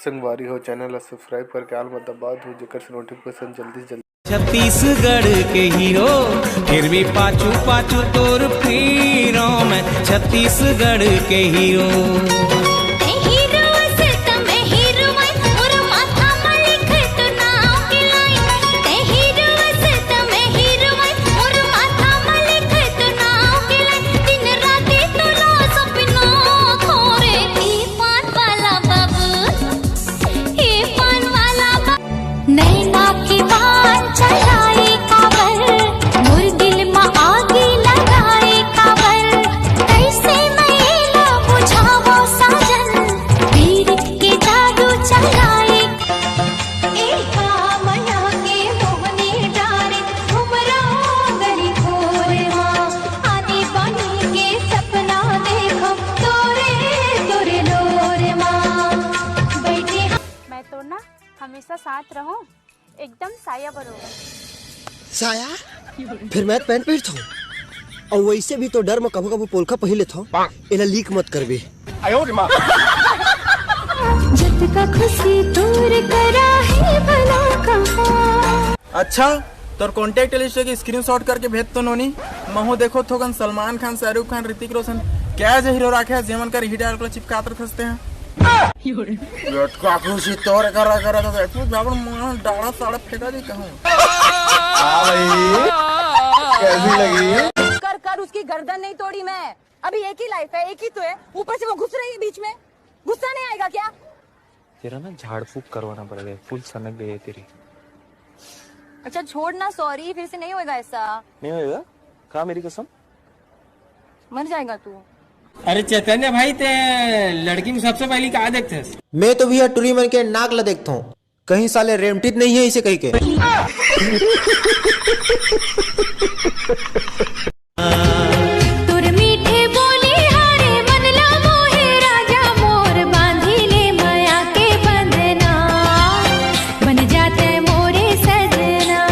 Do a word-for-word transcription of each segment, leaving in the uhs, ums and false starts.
संगवारी हो, चैनल ला सब्सक्राइब करके आल मा दबा दू, जेकर से नोटिफिकेशन जल्दी से जल्दी। छत्तीसगढ़ के हीरो, फिर भी पाछू पाछू तोर फिरो मैं, छत्तीसगढ़ के हीरो। ते हीरो से त मैं हीरोइन, मोर माथा म लिखे तो नाव के लाइन। ते हीरो से त मैं हीरोइन, मोर माथा म लिखे तो नाव के लाइन। दिन राती तोला सपना खोरे, ए पान वाला बाबू, ए पान वाला बाबू। नैना के बाण चलाए काबर, मोर दिल म आगी लगाए काबर, कैसे मैं एला बुझावो साजन, पीर के जादू चलाए। ए कामना के मोहनी डारे, घुमरा गली खोर मा, आनी बानी के सपना देखो, तोरे तोरे लोर मा। बैठे मैं तो ना हमेशा साथ रहूं, एकदम साया बरोबर। साया? फिर मैं पैंट पहनथों। अउ वैसे भी तो डर म कभू कभू पोलखा पहिर लेथों। एला लीक मत करबे। जतका खुशी तोर करा हे भला कहा। अच्छा, तोर कॉन्टैक्ट लिस्ट के स्क्रीनशॉट करके भेज तो नोनी। महू देखो थोकन सलमान खान, शाहरुख खान, ऋतिक रोशन, क्या जे हीरो राखे हे, जेमन कर ही डायलॉग ला चिपकात रथस तें। लटका खुशी तोर करा करा तो तू जाबड़ मार डाड़ा साड़ा फेंका दे कहूं। हाँ भाई, कैसी लगी? कर कर उसकी गर्दन नहीं तोड़ी मैं। अभी एक ही लाइफ है, एक ही तो है, ऊपर से वो घुस रही है बीच में। गुस्सा नहीं आएगा क्या? तेरा ना झाड़ फूक करवाना पड़ेगा, फुल सनक गई है तेरी। अच्छा छोड़ ना, सॉरी, फिर से नहीं होएगा ऐसा। नहीं होएगा? खा मेरी कसम। मर जाएगा तू। अरे चैतन्य भाई, ते लड़की में सबसे पहली का देखथस? मैं तो भैया टुरी मन के नाक ला देखथों, कहीं साले रेमटित नहीं है इसे कहीं के। तोर मीठे बोली हरे मन ला मोहे राजा मोर, बांधी ले मया के बंधना, बन जाते मोरे सजना।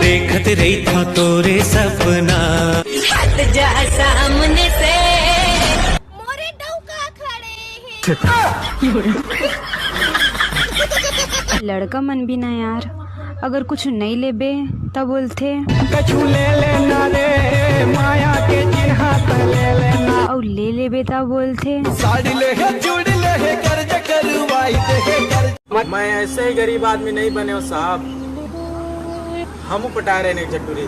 देखत रहिथों तोरे सपना। हट जा सामने से। मोरे डौका खड़े हे। लड़का मन भी ना यार, अगर कुछ नहीं लेबे त बोलथे। कछु ले लेना रे, माया के चिन्हा त ले लेना। अउ ले लेबे त बोलथे। साड़ी ले हे, चूड़ी ले हे, कर्ज करवाई दे हे, कर्ज। मैं ऐसे ही गरीब आदमी नहीं बने हो साहब, हम पटा रहे नहीं चटुरी।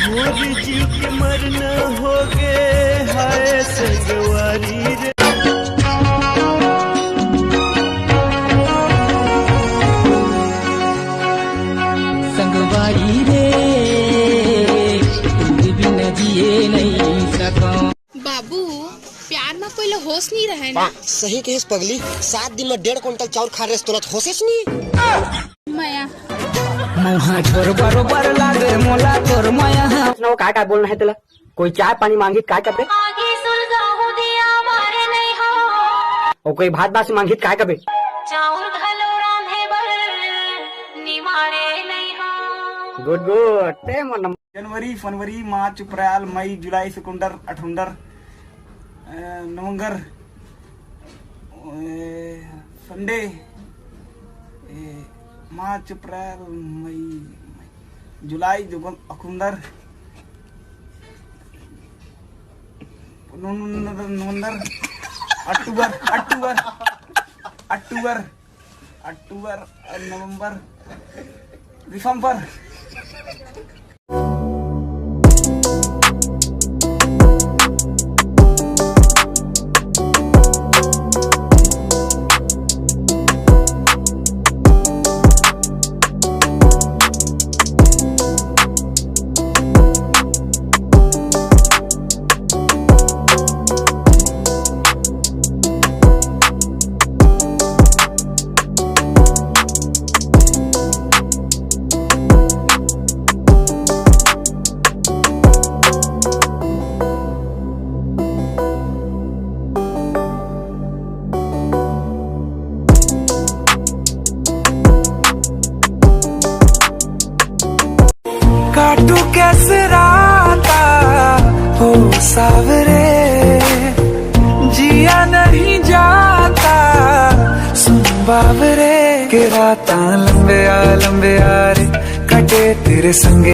मोर जीव के मरना हो गे हाय संगवारी रे। संगवारी रे, तोर बिना जिए नहीं सकौं। बाबू, प्यार म कोई ला होश नहीं रहे ना। सही कहेस पगली, सात दिन म डेढ़ कुंटल चाउर खा रेस तोला त होशेच नहीं। मया। मुहा छोर बरोबर लागे मोला तोर मया। सुनाओ, काय काय बोलना है तेला? कोई चाय पानी मांगी त काय कबे? आगे सुलगाहूं दिया मारे नहीं हो। अउ कोई भात बासी मांगी त काय कबे? चाउर घलो रांधे बर निमारे नहीं हो। गुड गुड, ते मन जनवरी, फरवरी, मार्च, अप्रैल, मई, जुलाई, सितंबर, अठुंडर, अ, नवंबर, अ, संडे, ए, मार्च, अप्रैल, मई, मई, जुलाई, जुगन, अखुंदर, नवंबर, नवंबर, अक्टूबर, अक्टूबर, अक्टूबर, अक्टूबर, नवंबर, दिसंबर। काटू कैसे राता हो सावरे, जिया नहीं जाता बाबरे के रातां लंबे आ लंबे आ रे, कटे तेरे संगे।